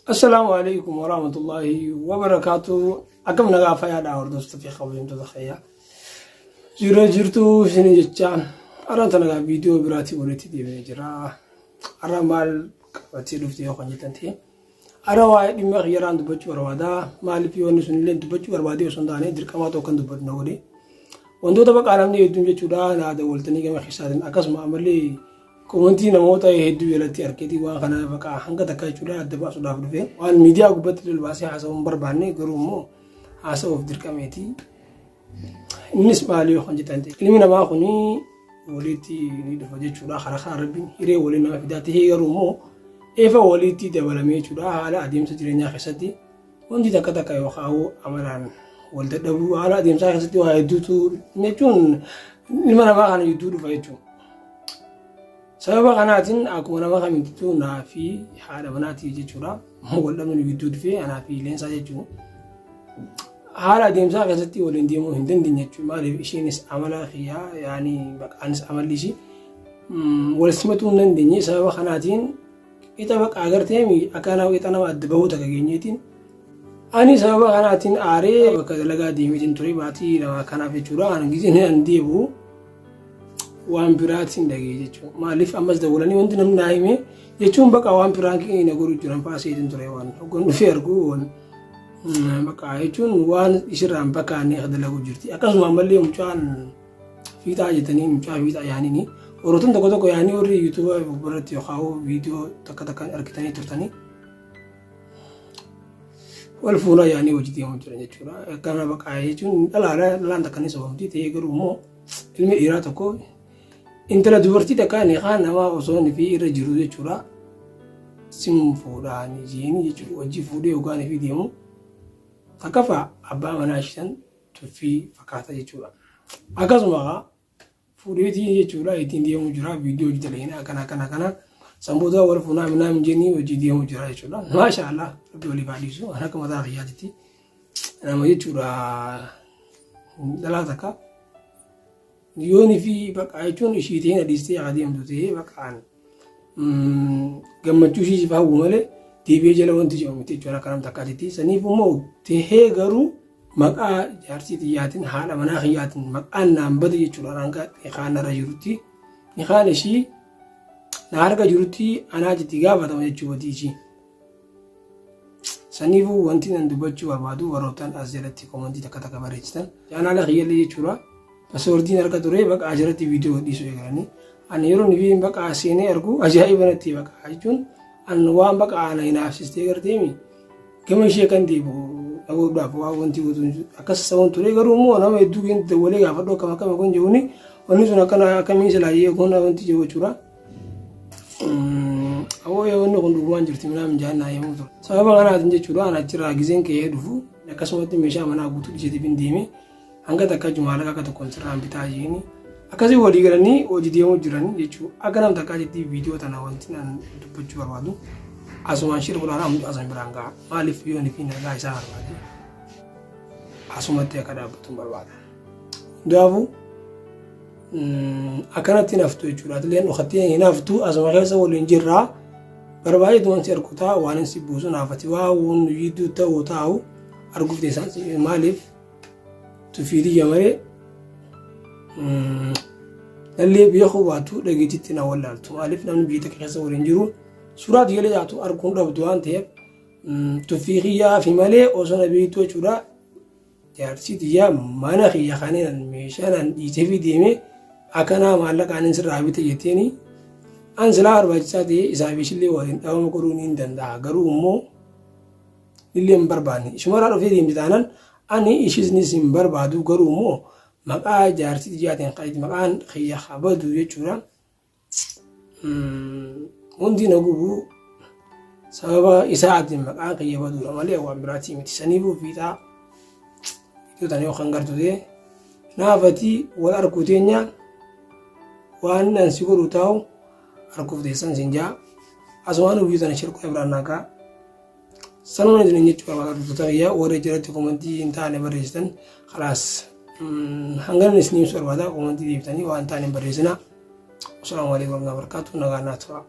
Assalaamu alaikum warahmatullahi wabarakaatu. Akkam nagaa fayyaadha hordoftoota fi kabajamtoota kiyya. Jira jirtu isin jecha har'a tana nagaa viidiyoo biraatii walitti deebinee jira. Har'a maal qabatee dhufte yoo kan jettan ta'e. Har'a waa'ee dhimma kiyyarraan dubbachuu barbaada. Maaliif yoo inni sun illee dubbachuu barbaadee osoo hin taane dirqamaa tokko kan dubbadhu na godhe. Wantoota baqaa namni hedduun jechuudha naa dawwaltanii gama keessaatiin akkasuma ammallee Komentii namoota hedduu jalatti arkeetii waan kana baqa hanga takka jechuudha adda baasuudhaaf dhufe. Waan miidiyaa gubbatti ol baasee haasa'uu hin barbaanne garuu immoo haasa'uuf dirqameeti. Innis maali yoo kan jettan ta'e ilmi namaa kuni walitti ni dhufa jechuudha karaa karaa rabbiin hiree waliin nama fidaa ta'ee garuu immoo eefa walitti dabalamee jechuudha haala adeemsa jireenyaa keessatti wanti takka takka yookaan amalaan wal dadhabuu haala adeemsaa keessatti waa hedduutu jechuun ilma namaa kana gidduu dhufa jechuudha. Sababa kanaatiin akkuma nama kamittuu naa fi haadha manaatii jechuudha. Wal dhabni gidduu dhufee anaa fi leensaa jechuudha. Haala adeemsaa keessatti waliin deemuu hin dandeenye jechuudha. Maaliif isheenis amala kiyyaa yaani baqaanis amalli ishii wal simatuu hin dandeenye. Sababa kanaatiin qixa baqa agarteemi akka nama qixa nama adda bahuu takka geenyeetiin ani sababa kanaatiin aaree bakka dalagaa deemeetiin ture baatii 2 kanaaf jechuudha. Ani gizeen an deebi'u waan biraatiin dhagee jechuudha. Maaliif ammas dawwalanii wanti namni naa hime jechuun baqa waan piraankii na godhu jiran fa'aa seetiin ture waan hoggan dhufee argu waan baqa jechuun waan isirraan bakkaanne dalagu jirti. Akkasuma ammallee mucaan fiixaa jettanii mucaa fiixaa yaaniini warroottan tokko tokko yaanii warri yuutuuba irratti yookaan viidiyoo takka takkaan argitanii turtanii wal fuunaa yaanii hojii deemuu jiran jechuudha. Akkana baqaa jechuun dhalaadha dhalaan takka ni sobamti ta'ee garuu immoo ilmi dhiiraa tokko intala dubartii takka ni kaan namaa osoo inni fi irra jiru jechuudha. Sim fuudhaa ni jeeni jechuudha. Hojii fuudhee yookaan fi deemu takkaffaa abbaa manaa ishiisan tuffii fakkaata jechuudha. Akkasuma fuudheetii jechuudha ittiin deemuu jira viidiyoo hojii dalagina akkana akkana akkana sanboota wal fuunaa minaa mijeenii hojii deemuu jira jechuudha. Maasha Allah rabbi waliif haa dhiisu an akka mataa kiyyaatitti nama jechuudha dhalaa takka yoonii fi bakka jechuun ishii ta'een adiistee haa deemtu ta'ee bakka gammachuu ishii siif hawwu malee deebi'ee jala wanti jedhamu miti jechuudha akka nama takkaatitti saniif immoo tahee garuu Maqaa jaartii tiyyaatiin haadha manaa kiyyaatiin maqaan naan bade jechuudha hanga nikaan narra jirutti nikaan ishii na harka jirutti anaa itti gaafatama jechuu badii ishii. Saniifuu wanti nan dubbachuu barbaadu warroottan as jalatti komantii takka takka barreessitan chaanaala kiyyallee jechuudha. Pasoordiin harka ture baqa asirratti viidiyoo gadhiisuu eegalanii ani yeroo inni baqa seenee argu ajaa'iba natti baqa jechuun an waan baqa ana hinaafsistee garteemi. Gama ishee kan deebi'u dhabuudhaaf waa wanti guutuun akkas ta'uun ture garuu immoo nama hedduu keenya dawwalee gaafadhu akkam akkam kun jedhuuni wanni sun akkana akkamiin silaa jee kun wanti jiru jechuudha. Awoo yoo wanni kun dhugumaan jirti minaa mijaannaa yemmuu ture. Sababa kanaatiin jechuudha an achirraa gizeen ka'ee dhufu akkasumatti meeshaa manaa guutuu dhiiseetiif hin deeme. Hanga takka maallaqa akka tokkoon sirraan bitaa jeeni akkasii walii galanii hojii deemuu jiran jechuu akka nam takkaa jetti viidiyoo tana wanti nan dubbachuu barbaadu asumaan shir godhaadhaa mucaa san biraan ga'a maaliif yoon fi nagaa isaa barbaade asumatti akka dhaabbatu hin barbaada. Hundaafuu akkanatti hin haftu jechuudha. Atileen dhokattee hin haftu asuma keessa waliin jirraa barbaadeetu wanti argu ta'a waan hin si buusu naafati waa waan yidduu ta'u taa'u arguuf teessaan maaliif Tuffii tiyya malee nallee beekuu baattu dhageettitti na wallaaltu. Maaliif namni biyya takka keessa waliin jiru suuraa tiyyalee taatu arguun dhabdu waan ta'eef tuffii kiyyaa fi malee osoo na beektu jechuudha. Jaarsi tiyyaa mana kiyya kaneen meeshaa naan dhiisee fi deemee akkanaa maallaqaan sirraa bite jetteeni an silaa barbaachisaa ta'e isaaf ishillee waliin dhabama godhuu ni danda'a. Garuu immoo illee hin barbaanne. Ishumarraa dhufee deemti taanaan ani ishiisnis hin barbaadu garuu immoo maqaa jaartii tiyyaatiin kan maqaan kiyya haa badu jechuudha. Hundi na gubu sababa isaatiin maqaan kiyya baduudha malee waan biraatii miti. Saniifuu fiixaa viidiyoo tana yoo kan gartu ta'e naafati wal arguu teenya waan an si godhu taa'u arguuf teessan siin jaa asumaan viidiyoo tana shirqoo biraan naagaa. Sanuma isin jechuu barbaada hordoftoota kiyya warri jalatti komantii hin taane barreessitan kalaas hangana isin ibsu barbaada komantii deebitanii waan taane hin barreessina. Assalaamu alaikum warahmatullahi wabarakatuh nagaa naa tura.